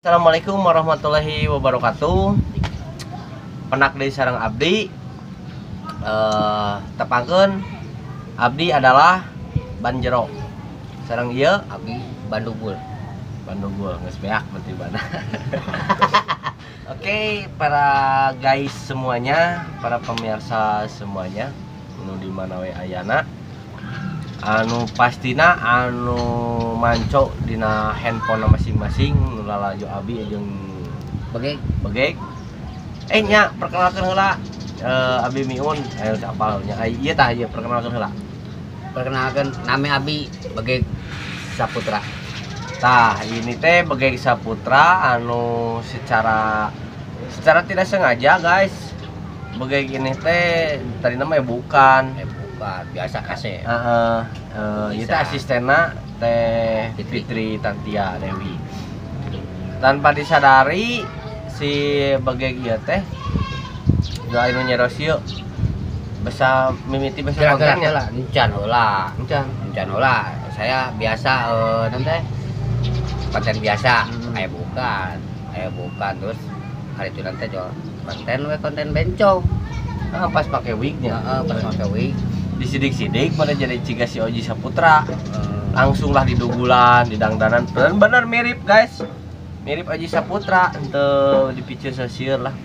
Assalamualaikum warahmatullahi wabarakatuh. Penak deui sareng abdi. Tepangkeun abdi adalah Banjero. Sareng ieu abdi Bandugul. Bandugul geus beak berarti bana. Oke, para guys semuanya, para pemirsa semuanya, nu di mana we ayana, anu pastina anu manco dina handphone masing-masing nu lalajo abi jeung Begek. Begek. Nya perkenalkeun heula, abi Miun, ayo apal nya. Ai ieu tah ieu perkenalkeun heula. Perkenalkan nami abi Begek Saputra. Tah, ini teh Begek Saputra anu secara secara tidak sengaja guys. Begek ini teh tadi namanya bukan. Bukan, biasa kasih. Heeh, ieu teh asistenna teh Fitri. Fitri Tantia Dewi. Tanpa disadari si Begek ieu teh doain nu nyeros ieu. Bisa mimiti bisa Gerak-gerak kontennya. Heula, encan heula. Encan. Encan heula. Saya biasa nanti konten biasa, aya bukan. Aya bukan terus hari itu nanti jual konten we konten bencong. Ah, pas pakai wignya. Heeh, pas pakai wig. Disidik-sidik pada jadi ciga si Oji Saputra. Langsunglah didugulan, didangdanan. Bener-bener mirip guys. Mirip Oji Saputra, henteu dipicir sasieur lah.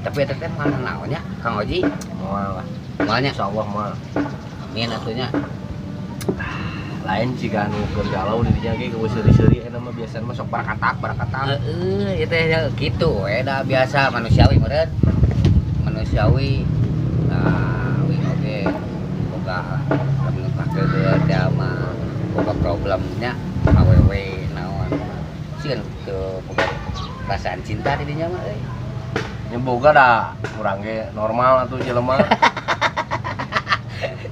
Tapi eta teh mana naonnya Kang Oji? Moal lah. Moalnya Insyaallah moal. Amin atunya. Lain ciga anu keur galau di dinya ge geus seuri-seuri eta mah biasana mah sok barakatak barakatak. Heeh, ieu teh kitu we da biasa manusiawi meureun. Manusiawi. Nah, wing oge boga lamun pakeun teh mah boga problemnya awewe naon. Sieun teu boga perasaan cinta di dinya mah euy. Nya boga da urang ge normal atuh jelema.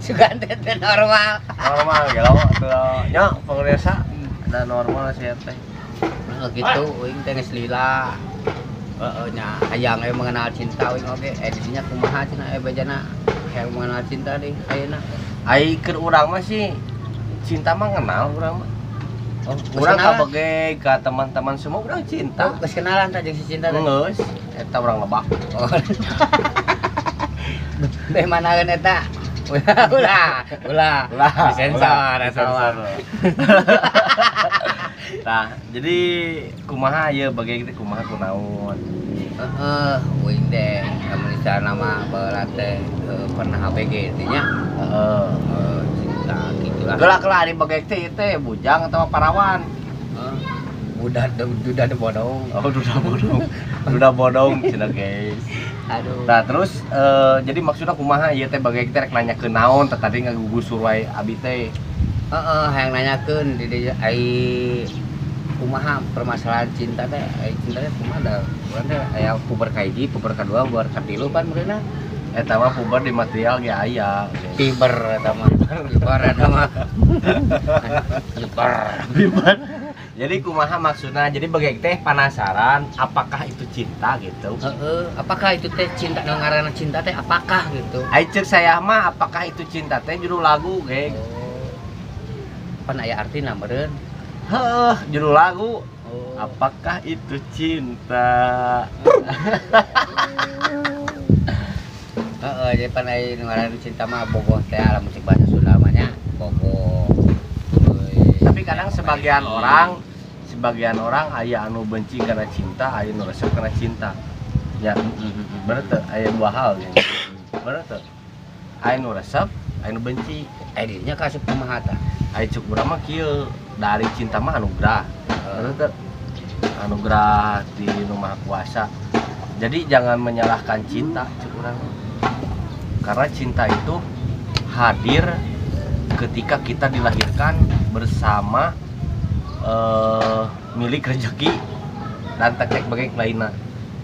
Sugan teh teu normal. Normal gelo atuh nya pangresa da normal sia teh. Nah, gitu uing teh geus lila. Heeh nya hayang we mengenal cinta uing oge di dinya kumaha cenah bejana hayang mengenal cinta deui ayeuna. Ai keur urang mah sih cinta mah ngenal urang mah. Oh, urang ka Begek ka teman-teman semua urang cinta. Oh, geus kenalan tah jeung si cinta teh. Geus, eta urang lebak. Oh. Beh manaeun eta? Ulah, ulah, Ulah, disensor eta mah. Nah, jadi kumaha ieu Begek teh kumaha kunaon? Heeh, uing teh lamun misalna mah baheula teh pernah ABG nya. Heeh. Cinta gitulah. Gelah-gelah ari Begek teh ieu teh bujang atawa parawan? Heeh. Udah duda bodong. Oh, duda bodong. Duda bodong cenah guys. Aduh. Nah, terus jadi maksudnya kumaha ieu teh Begek teh rek nanyakeun naon teh tadi ngagugusur wae abi teh. Heeh, hayang nanyakeun di dieu ai kumaha permasalahan cinta teh, ai cinta teh kumaha da urang teh aya puber ka hiji, puber kadua, puber katilu pan meureunna. Eta mah puber di material ge aya. Fiber eta mah. Fiber eta mah. Fiber. Fiber. Jadi kumaha maksudna? Jadi Begek teh penasaran apakah itu cinta gitu. Heeh, apakah itu teh cinta nu ngaranna cinta teh apakah gitu. Ai ceuk saya mah apakah itu cinta teh judul lagu, geng. Oh. Pan aya artina meureun. Heeh, judul lagu. Oh. Apakah itu cinta? Heeh, jadi pan aya nu ngaranna cinta mah bogoh teh lamun cek bahasa Sunda mah nya, bogoh. Tapi kadang sebagian orang aya anu benci karena cinta, aya nu resep karena cinta. Ya, bener teu? Aya dua hal gitu. Bener teu? Aya nu resep, aya nu benci. Dirinya kasep kumaha tah? Aya cuk urang mah kieu, dari cinta mah anugerah. Bener teu? Anugerah di Nu Maha Kuasa. Jadi jangan menyalahkan cinta cuk urang. Karena cinta itu hadir ketika kita dilahirkan bersama milik rezeki dan tekek bagek lainna.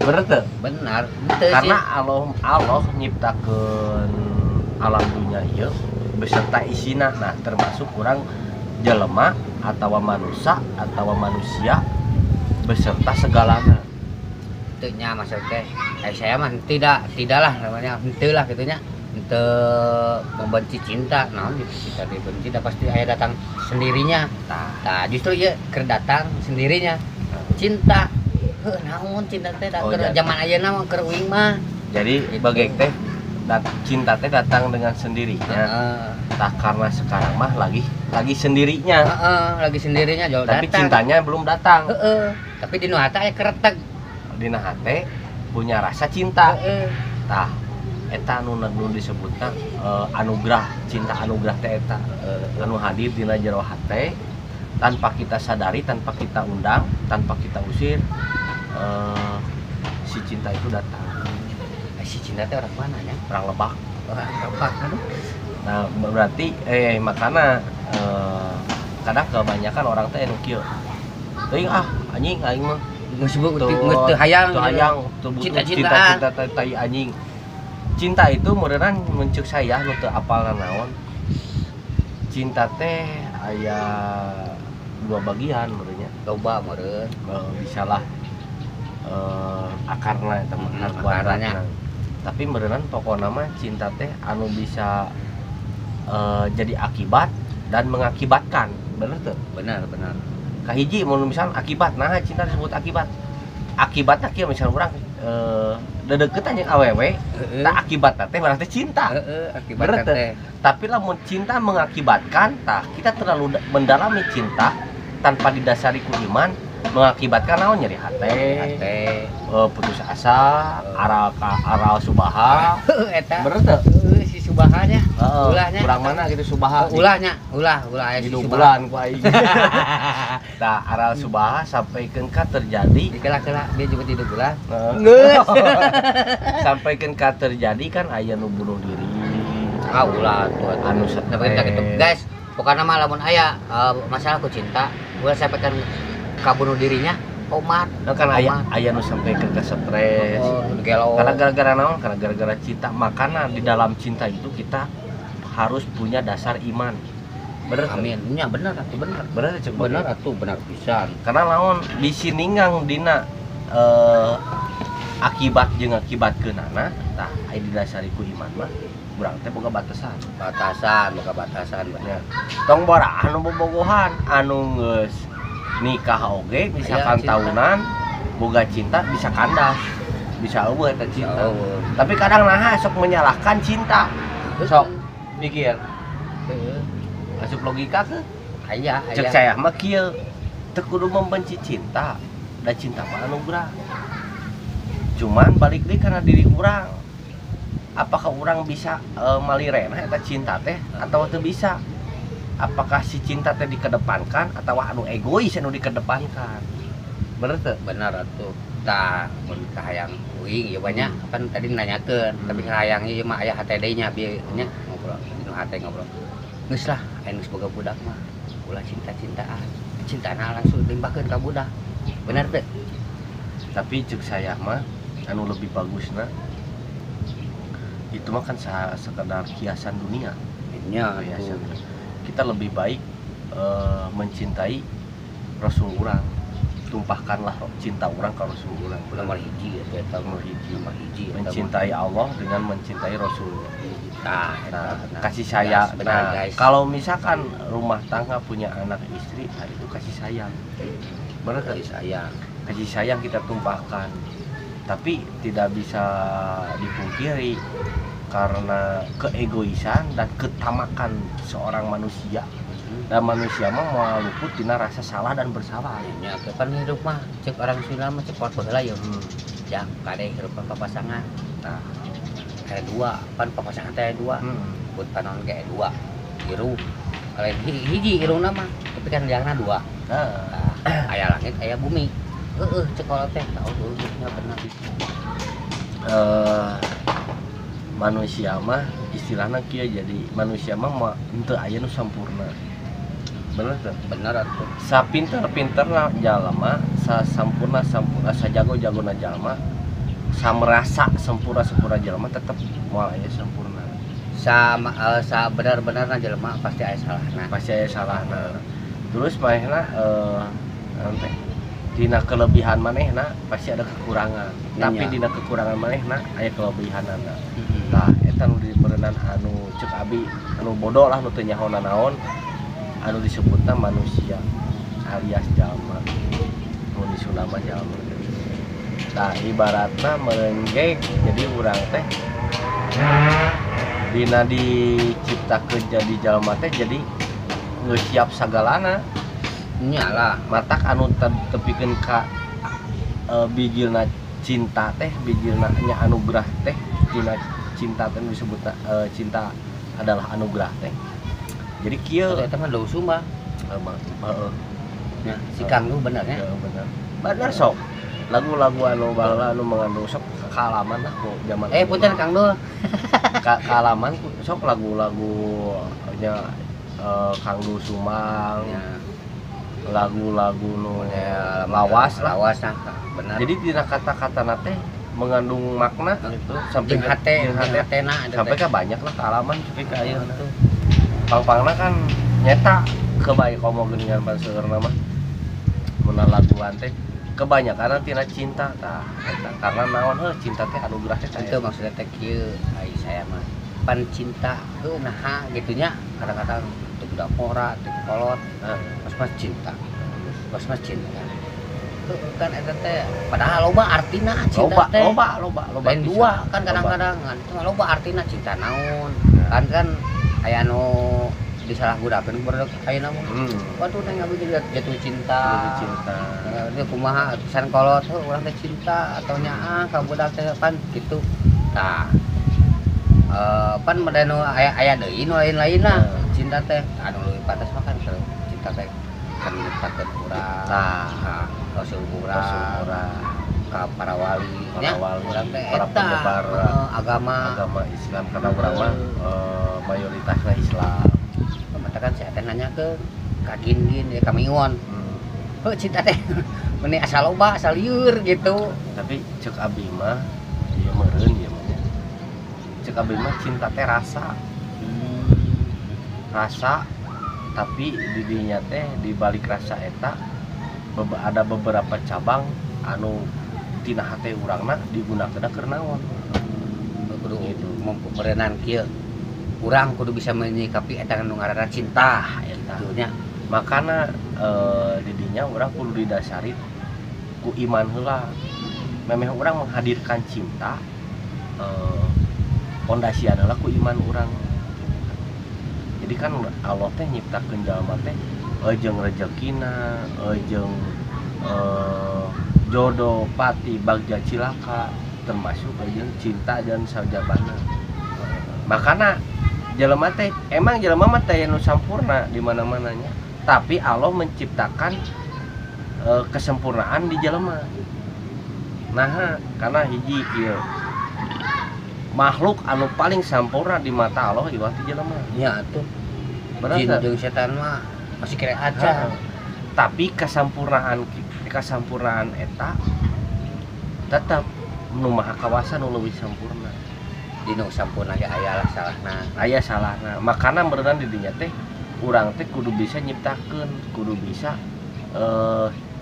Bener teu? Benar, henteu sih. Karena Allah nyiptakeun alam dunia ieu beserta isina. Nah, termasuk urang jelema atawa manusia atawa manusia beserta segalana. Teu nya maksud teh. Saya mah tidaklah namanya, henteu lah kitu nya. Henteu membenci cinta, naon gitu cinta dibenci dah pasti aya datang sendirinya. Tah. Tah, justru ieu keur datang sendirinya. Cinta. Heuh, naon cinta teh da Oh, keur jadi. Zaman ayeuna mah keur uing mah. Jadi Gitu. bagek teh cinta teh datang dengan sendirinya. Tah, karena sekarang mah lagi sendirinya. Heeh, lagi sendirinya jauh Tapi datang. Cintanya belum datang. Heeh. Tapi di nu hate aya keretek. Dina hate punya rasa cinta. Tah, eta anu nu disebutna anugerah, cinta anugerah teh eta anu hadir dina jero hate tanpa kita sadari, tanpa kita undang, tanpa kita usir, si cinta itu datang. Eh, si cinta teh orang mana ya? Orang Lebak. Orang Lebak, aduh. Nah, berarti makana kadang kebanyakan orang teh anu kieu. Teuing ah, anjing aing mah Geus geus teu hayang. Teu hayang, teu butuh Cinta-cintaan. Cinta-cinta tai, tai anjing. Cinta itu meureunan mun ceuk saya nu teu apal naon. Cinta teh aya dua bagian meureunnya. Loba meureun. Bisalah akarna eta mah, akar akarnya. kuadratna. Tapi meureunan pokokna mah cinta teh anu bisa jadi akibat dan mengakibatkan. Bener tuh? Benar, benar. Kahiji mun misal akibat, nah cinta disebut akibat. Akibatnya kieu, misal urang dedeketan jeung awewe, tah akibatna teh berarti cinta. Heeh, akibat Bener teu? Teh. Tapi lamun cinta mengakibatkan, tah kita terlalu mendalami cinta tanpa didasari ku iman, mengakibatkan naon? Nyeri hate, Hate. Putus asa, aral ka aral subaha. Heeh, eta. Bener teu? Heeh, si subahanya. Heeh, Ulahnya. kurang mana gitu subaha. Oh, ulahnya, ulah, ulah aya di si subaha. bulan ku aing. Tah, aral subaha sampaikan ka terjadi Dikela-kela dia juga tidur bulan. Heeh. Geus. Sampaikan ka terjadi kan aya nu bunuh diri. Ah, ulah tuh atuh. Anu Nah, begitu gitu. stres. Guys, pokoknya mah lamun aya masalah ku cinta, ulah sampaikan ka bunuh dirinya, omat. Nah, kan aya Omat. Aya nu sampaikan ke stres. Oh, gelo. Karena gara-gara naon? Karena gara-gara cinta. Makanya di dalam cinta itu kita harus punya dasar iman. Bener teu? Amin. Nya bener atuh, bener. Bener teu, ceuk Bener Bang? Atuh, bener pisan. Karena lawan bisi ninggang dina akibat jeung akibatkeunana, tah aya didasari ku iman mah urang teh boga batasan. Batasan, boga batasan bener. Ya. Tong bora anu bobogohan anu geus nikah oge misalkan Aya cinta. Tahunan boga cinta bisa kandas, bisa eueuh eta cinta. Oh. Tapi kadang nah sok menyalahkan cinta, sok mikir Heeh. asup logika ke Aya, cek aya. Saya mah kieu, teu kudu membenci cinta dan cinta mah anugerah, cuman balik deui karena diri urang, apakah urang bisa malirena eta cinta teh atau teu bisa, apakah si cinta teh dikedepankan atau anu egois anu dikedepankan, bener teu? Bener atuh. Tah, mun kahayang uing ieu banyak kan tadi nanyakeun, tapi kahayang ieu mah aya hate deui nya bieu nya ngobrol, nu hate ngobrol. Geus lah, aya geus boga budak mah ulah cinta-cintaan. Cintana langsung limbahkeun ka budak. Bener teu? Tapi cek saya mah anu lebih bagusna itu mah kan sekedar kiasan dunia. Nya Kiasan. atuh. Kita lebih baik mencintai Rasul urang, tumpahkanlah cinta urang ke Rasul urang. Nomor hiji atuh eta. Nomor hiji. Nomor hiji eta mah. Mencintai Allah dengan mencintai Rasul. Tah, eta Nah, bener. kasih sayang. Guys, benar, Nah, guys. kalau misalkan rumah tangga punya anak istri, nah itu kasih sayang, bener kan? Kasih sayang. Kasih sayang kita tumpahkan, tapi tidak bisa dipungkiri karena keegoisan dan ketamakan seorang manusia, dan manusia mah moal luput tina rasa salah dan bersalah. Nya atuh kan hidup mah cek orang Sunda mah cek pot baheula ye. Jang kade hirup papasangan. Nah. Aya dua, pan papasangan teh aya dua. Buat panon ge aya dua. Hirup. Lain hiji irungna mah, tapi kan liangna dua. Nah. Nah, aya langit, aya bumi. Heeh, cek kolot teh tahu nya bener. Manusia mah istilahnya kieu, jadi manusia mah henteu aya nu sampurna, bener teu? Bener atuh. Sapinter-pinterna jalma, sasampurna sampurna, sajago-jagona jalma, samerasa sempurna-sempurna jalma, tetep moal aya sampurna. Sama sa bener-benerna jelema pasti aya salahna. Pasti aya salahna. Terus manehna naon teh, dina kelebihan manehna pasti ada kekurangan, tapi dina kekurangan manehna aya kelebihanana. Tah, eta nu dimeureunan anu cek abi anu bodoh lah, nu teu nyaho nanaon, anu disebutna manusia alias jalma. Mun di Sunda mah jalma. Tah ibaratna merenggek jadi urang teh dina diciptakeun jadi jalma teh jadi geus siap sagalana. Nya lah. Matak anu tepikeun ka bijilna cinta teh, bijilna nya anugerah teh, tina cinta teh disebutna cinta adalah anugerah teh. Jadi kieu Eta mah dosu mah. Heeh. Nya si Kang lu bener nya. Heeh, bener. Bener sok. Lagu-lagu anu baheula anu mengandung sok kaalaman lah ku zaman. Punten Kang Dul. Kaalaman ku sok lagu-lagu nya Kang Dul Sumang. Ya. Lagu-lagu nu Model lawas lah. Lawas nah, bener. Jadi tina kata-kata teh mengandung makna gitu sampai jeung hate, jeung jeung hate. hatena eta Sampai teh. ka banyak lah kaalaman sampai ka ayeuna tuh. Pang-pangna kan nyeta kebaik komo geuningan pan seueurna mah. Mun laguan teh kebanyakan tina cinta tah eta karena naon heuh cinta teh anugerah teh Itu maksudnya teh kieu ai saya mah. Pan cinta heuh naha gitu nya kadang-kadang teu budak pora, teu kolot, pas mas cinta. Pas mas cinta. Heuh kan eta teh padahal loba artina cinta loba teh. loba loba loba Lain pisan. dua kan kadang-kadang kan itu mah loba artina cinta naon. Nah. Kan kan aya anu disalahgunakeun ku barudak ayeuna mah. Waduh neng abi jadi jatuh cinta. Jatuh cinta. Dia kumaha atusan kolot heuh urang teh cinta atau nyaah ka budak teh pan kitu. Tah. Pan mada nu aya aya deui nu lain-lain lah cinta teh. Anu leuwih pantas mah kan keur cinta teh kan nyiptakeun urang. Tah. Ka Rasul urang. Rasul urang. Ka para wali Para nya. wali, Urang teh para eta, penyebar agama. Agama Islam karena urang mah mayoritasna Islam. Mata kan saya teh nanya ke ka gin-gin ya ka Miwon. Heuh cinta teh meni asal loba asal lieur gitu. Tapi cek abi mah ieu meureun ieu mah nya. Cek abi mah cinta teh rasa. Rasa tapi di dinya teh di balik rasa eta ada beberapa cabang anu tina hate urangna digunakeun keur naon. Kudu Gitu. merenan kieu. Urang kudu bisa menyikapi eta nu ngaranna cinta Tah eta. gitu nya. Makana di dinya urang kudu didasari ku iman heula. Memeh urang menghadirkan cinta pondasi adalah ku iman urang. Jadi kan Allah teh nyiptakeun jalma teh jeung rezekina, jeung jodoh, pati, bagja, cilaka, termasuk jeung cinta dan sajabana. Makana jelema teh emang jelema mah teh nu sampurna di mana-mananya, tapi Allah menciptakan kesempurnaan di jelema. Nah, karena hiji ieu makhluk anu paling sampurna di mata Allah iwal ti jelema. Nya atuh. Bener Jin teu? jeung setan mah masih kira aja. Heeh. Tapi kesampurnaan eta tetap nu maha kawasa nu leuwih sampurna. Dinu sampurna ge aya lah salahna. Aya salahna. Makana meureunan di dinya teh urang teh kudu bisa nyiptakeun, kudu bisa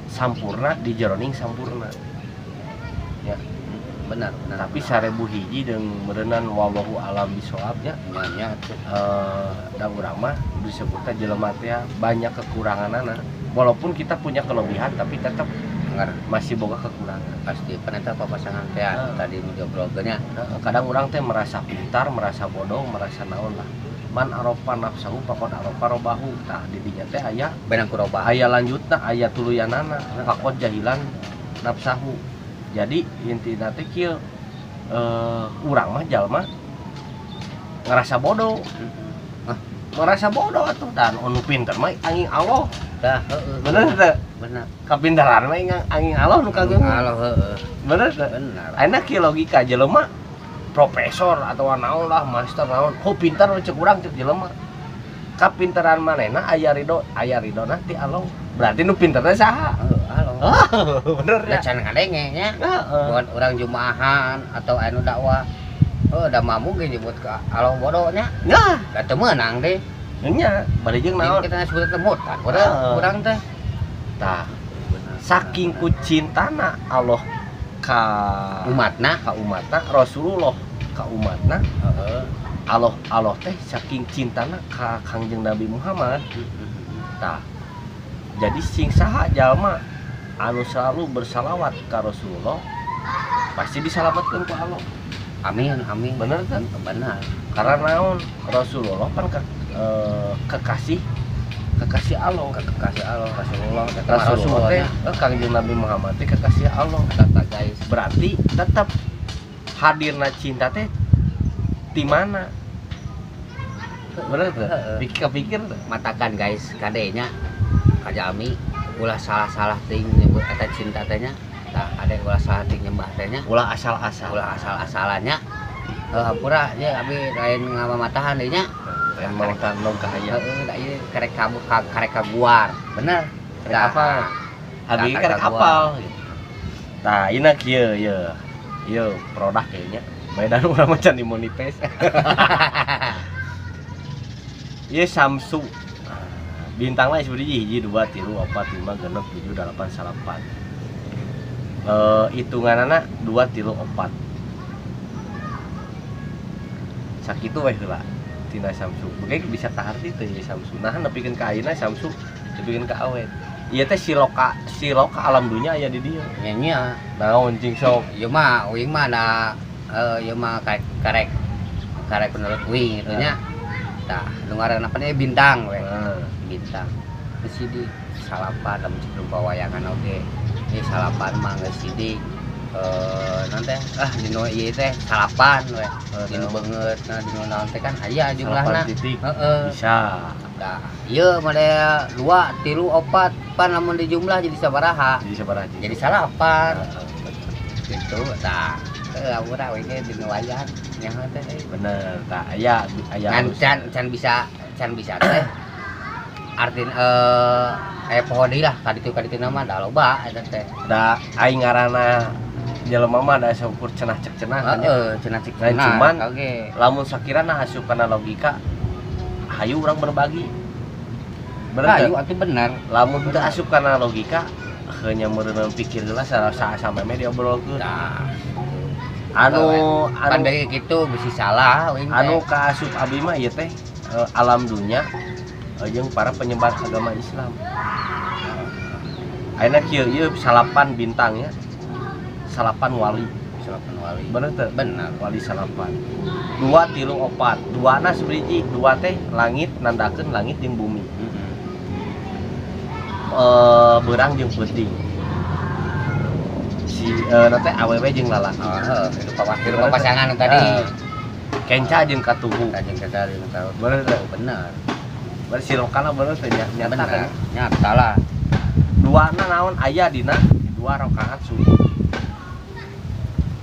sampurna di jeroning sampurna. Ya. Benar, benar. Tapi 1000 hiji jeung meureunan wallahu alam bisawab nya. Nya atuh. Da urang mah disebutna jelema teh banyak kekuranganana. Walaupun kita punya kelebihan tapi tetap Dengar. masih boga kekurangan. Pasti pan eta papasangan teh tadi nu diobrolkeun nya. Heeh, kadang urang teh merasa pintar, merasa bodoh, merasa naon lah. Man arofa nafsahu faqad arofa robahu. Tah di dinya teh aya Benang kurobah. Aya lanjutna, aya tuluyanana, faqad jahilan nafsahu. Jadi intina teh kieu urang mah jalma ngerasa bodoh. Hah? Ngerasa bodoh atuh dan anu pinter mah angin Allah. Tah, heeh. Bener teu? Bener. Kapintaran mah angin Allah nu kagungan. Allah heeh. Bener teu? Bener. Ayeuna kieu logika jelema profesor atau naon lah, master naon, oh pintar cek urang cek jelema. Kapintaran manehna aya ridho, aya ridhona ti Allah. Berarti nu pinterna saha? Heeh, Allah. Bener Da ya? can ngadenge nya. Heeh. Bukan urang jumaahan atau anu dakwah. Heuh, da mamu ge nyebut ka Allah bodoh nya. Nah, Da teu meunang deh. nya bari jeung naon? Kita sebut teh murtad Heeh. urang teh. Tah, saking ku cintana Allah ka Umatna, ka umatna, Rasulullah ka umatna, heeh. Allah Allah teh saking cintana ka Kangjeng Nabi Muhammad. Tah, jadi sing saha jalma anu selalu bersalawat ka Rasulullah pasti disalamatkeun ku Allah. Amin amin. Bener kan? Bener. Karena naon Rasulullah kan kekasih kekasih Allah. Kekasih Allah Rasulullah. Rasulullah teh Kangjeng Nabi Muhammad teh kekasih Allah. Kata guys. Berarti tetap hadirna cinta teh di mana? Bener tuh? Pikir-pikir tuh. Matakan guys, kadenya kajami ulah salah-salah ting nyebut eta cinta teh nya. Tah ada ulah salah ting nyembah teh nya. Ulah asal-asal. Ulah asal-asalannya. Hampura nya abi lain ngamamatahan deui nya. Lain mamatahan nog ka aya. Heeh, da ieu karek karek kaguar. Bener. Karek apal. Abi karek apal. Tah, ieu kieu ye. Ieu produk kayaknya. Medan urang mah can dimonetize. Ieu Samsu. Bintangna sebenarnya 1 2 3 4 5 6 7 8 9. Hitunganana 2 3 4. Sakitu we heula tina Samsu. Beuki bisa kaharti teh ieu Samsu. Nah nepikeun ka ayeuna Samsu nepikeun ka awet. Ieu teh siloka siloka alam dunya aya di dieu. Nya nya. Naon cing sok? Ieu mah uing mah da ieu mah karek karek menurut uing gitu nya. Tah, nu ngaranna pan bintang we. Bintang. Geus sidik salapan lamun cek wayangan oge. Ieu salapan mah geus sidik naon teh? Ah dinu ieu teh salapan we. Dinu beungeut, nah dinu naon teh kan aya jumlahna. Heeh. Bisa. Tah, ieu model 2 3 4 pan lamun dijumlah jadi sabaraha? Jadi sabaraha? Jadi salapan. Gitu tah. Heeh, we ge dinu wayang nyaho teh. Bener, tah aya aya can bisa teh. Artin poho deui lah kaditu nama da loba eta teh. Da aing ngaranna jelema mah da saukur cenah cek cenah kan. Heeh, cenah cek cenah. Cuman lamun sakirana asup kana logika hayu urang berbagi. Bener hayu atuh bener. Lamun teu asup kana logika heuh nya meureun pikir heula sameme diobrolkeun. Tah. Anu pan bagi kitu bisi salah uing teh. Anu kaasup abi mah ieu teh alam dunya jeung para penyebar agama Islam. Ayeuna kieu ieu salapan bintangnya. Salapan wali. Salapan wali. Bener teu? Bener, wali salapan. 2 3 4. Duana sabiji, dua teh langit nandakeun langit jeung bumi. Beurang jeung peuting. Si teh awewe jeung lalaki. Heeh, hirup pasangan tadi. Kenca jeung katuhu. Jeung katuhu. Bener teu? Bener. Berarti silokana bener teh nyata kan? Nyata lah. Duana naon aya dina 2 rakaat subuh.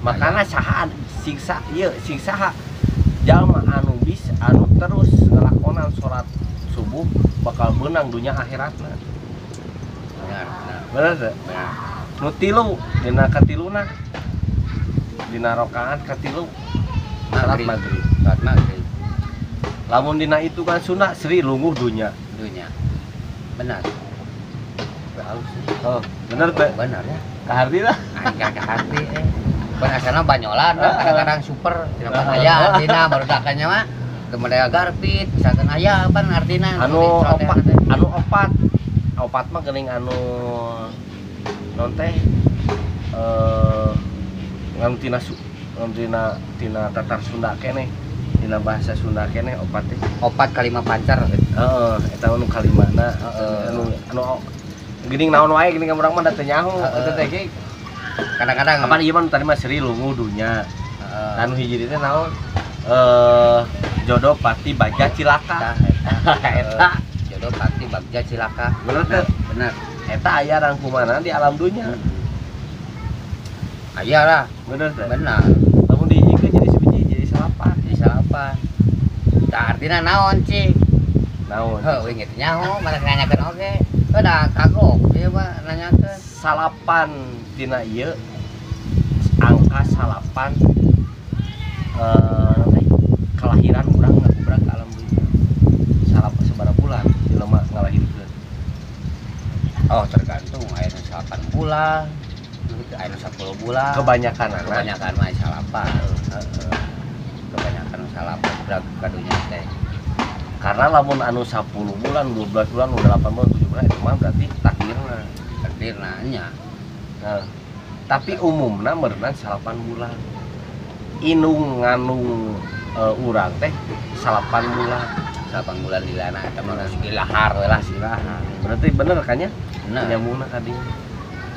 Makana saha siksa ieu siksa jalma anu bis anu terus ngelakonan salat subuh bakal beunang dunya akhiratna. Bener. Bener teu? Bener. Nu tilu dina katiluna dina rakaat katilu salat maghrib. Salat maghrib. Lamun dina itu kan sunah Sri lungguh dunya. Dunya. Benar. Halus. Oh, bener teh. Bener ya. Kaharti lah. Aing kaharti eh. Pan asalna banyolan kadang-kadang super tina aya artina barudakannya mah model garpit misalkan aya pan artina anu opat anu opat. Opat mah geuning anu non teh nganu tina tina tina tatar Sunda keneh. Dina bahasa Sunda keneh opat teh. Opat kalima pancar. Heeh, eta anu kalimana anu anu geuning naon wae geuning urang mah da teu nyaho eta teh ge. Kadang-kadang kapan ieu mah tadi mah Sri lungu dunya. Heeh. Anu hiji teh naon? Jodoh pati bagja cilaka. Eta jodoh pati bagja cilaka. Bener teh? Bener. Eta aya rangkumana di alam dunya. Aya lah. Bener teh? Bener. Lamun dihijikeun jadi sebiji jadi salapan. Jadi salapan. Tah artina naon cing? Naon? Heuh, uing ge teu nyaho, mana nanyakeun oge. Heuh da kagok ieu mah nanyakeun. Salapan tina ieu angka salapan kelahiran urang ngabubrak ke alam dunya. Salapan sabaraha bulan jelema ngalahirkeun? Oh, tergantung aya nu 8 bulan, aya nu 10 bulan. Kebanyakan anak. Kebanyakan mah salapan. Heeh. Kebanyakan salapan budak ka dunya teh. Karena lamun anu 10 bulan, 12 bulan, 8 bulan, 7 bulan itu mah berarti takdirna. Takdirna nya. Nah, tapi umumna meureunan 8 bulan. Indung ngandung urang teh 8 bulan. 8 bulan lilana eta mah geus ilahar we lah. Silahar. Berarti bener kan ya? Bener. Nyambungna ka dieu.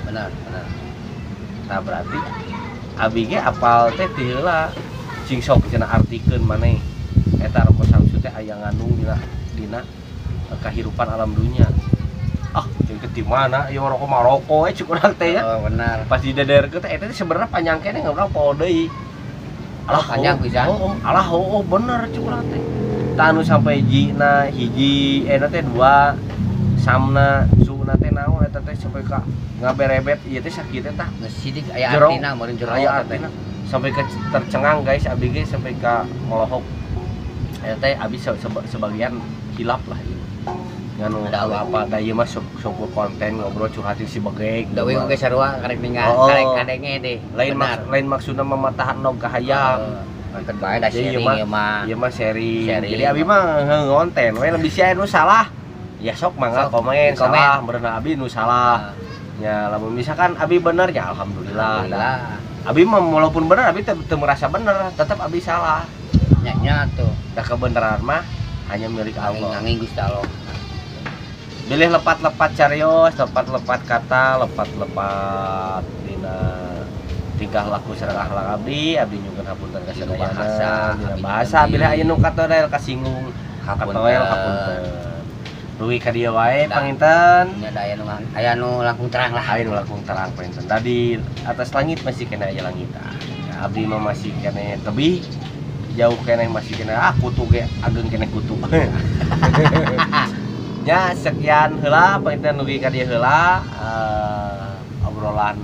Bener, bener. Nah, berarti abi ge apal teh ti heula. Cing sok cenah artikeun maneh. Eta roko samsu teh aya ngandung dina dina kahirupan alam dunya. Ah, cing teh di mana ieu rokok mah rokok we cuk urang teh ya. Oh, bener. Pas didederkeun teh eta teh sebenarnya panjang keneh urang poho deui. Alah, panjang pisan. Oh, alah, oh, bener cuk urang teh. Tah anu sampai jina hiji eta teh dua samna suna teh naon eta teh sampai ka ngaberebet ieu teh sakit teh tah. Geus sidik aya Jero. Artina meureun jero Aya eta teh. artina sampai ke tercengang guys abdi ge sampai ka molohok. Eta teh abi sebagian hilap lah ieu. Nganu Da apa da ieu mah sok sok konten ngobrol curhatin si begek. Da uing oge sarua karek ningal, Oh. karek kadenge deh. Lain lain maksudna mematahan nog ka hayang. Konten bae da Jadi ieu sharing mah- ieu mah. Ieu mah sharing. Sharing. Jadi abi mah ngonten we lebih sia nu salah. Ya sok mangga Sok, komen di komen. salah berenang abi nu salah. Ya lamun misalkan abi bener ya alhamdulillah. Alhamdulillah. Abi mah walaupun bener abi teu merasa bener, tetap abi salah. Nya nya tuh. Da kebenaran mah hanya milik Allah. Angin Gusti Allah. Bilih lepat-lepat carios, lepat-lepat kata, lepat-lepat dina tingkah laku sareng akhlak abdi, abdi nyungkeun hapunten ka Dina sadayana. bahasa, Dina abdi bahasa nyungkeun bilih aya nu katoel kasinggung, Hapunten. katoel hapunten. Dugi ka dieu wae Dah. panginten. Nya da aya nu langkung terang lah. Aya nu langkung terang panginten. Tadi atas langit masih kena aya langitan. Ya, abdi mah masih kena tebih jauh kena masih kena kutu ge ageng kena kutu. Ya sekian heula panginten dugi ka dieu heula obrolan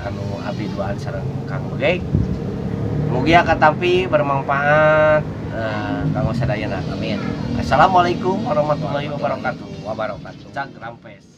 anu abdi duaan sareng Kang Begek. Mugia katampi bermanfaat kanggo sadayana. Amin. Assalamualaikum warahmatullahi wabarakatuh. Wabarakatuh. Cag rampes.